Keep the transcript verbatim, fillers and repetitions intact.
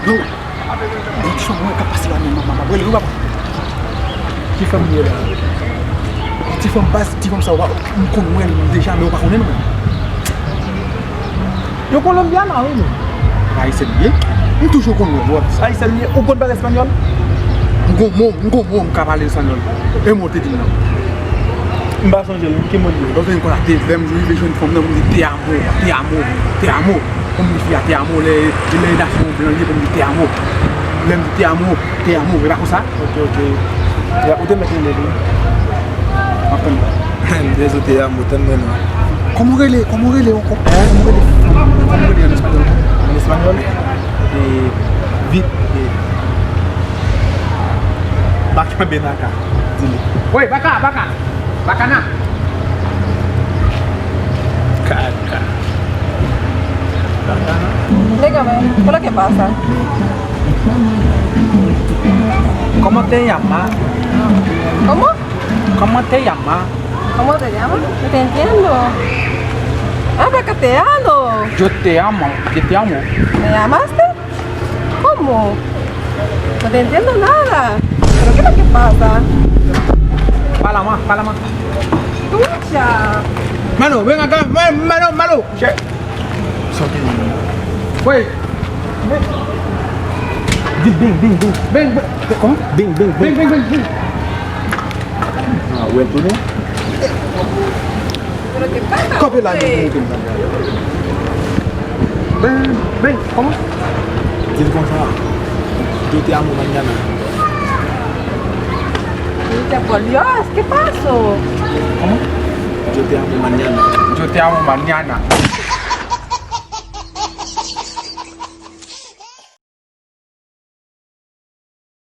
Non. Yon ti fanm mwen k ap pase la menm, mama, mama, rele wi papa. Ki fanm li ye la? Yon ti fanm baz, ti fanm sa, w pa, m konn wè l deja, men ou pa konnen l menm. Yo Kolonbyana, wi, nou. Ayisyèn li ye? M toujou konn wè l, w ap di sa. Ayisyèn li ye? Ou konn pale espanyòl? M gon mo, m gon mo, m ka pale espanyòl. E mo te di m nan. M pa sonje l, ki mo l ye? Donk, m konn ap te, lè m rive jwenn fanm nan, pou m di te amo, te amo, te amo. Pou m di fi a te amo, lè, lè nasyon blan li ye, pou m di te amo. Lè m di te amo, te amo, e pa konsa? Ok, ok. Ya, ou te mèt rele li. M ap tann. M te di te amo, tann mwen non. Kòman w rele, kòman w rele ankò? Hein? Kòman w rele? Kòman w rele an espanyòl? An espanyòl? E, vit, e, baka benaka, di li. Oi, baka, baka. Bacana. Kaka. Bacana. Dígame, ¿qué es lo que pasa? ¿Cómo te llama? ¿Cómo? ¿Cómo te llama? ¿Cómo te llama? No te entiendo. Habla castellano. Yo te amo, yo te amo. ¿Me llamaste? ¿Cómo? No te entiendo nada. ¿Pero qué es lo que pasa? Pala más, pala más. Escucha. Mano, ven acá, ma- mano, malo. Che. Sa w te di? Wey. Di bing, bing, bing. Bing, bing. Kòman? Bing, bing, bing. Bing, bing, bing, bing. Ah, ou wè l tounen? Kanpe la, nou, nou, nou. Ben, ben, kòman? Di l konsa. Yo te amo mañana. Yo te amo, Dios, ¿qué pasó? Kòman? Yo te amo mañana. Yo te amo mañana.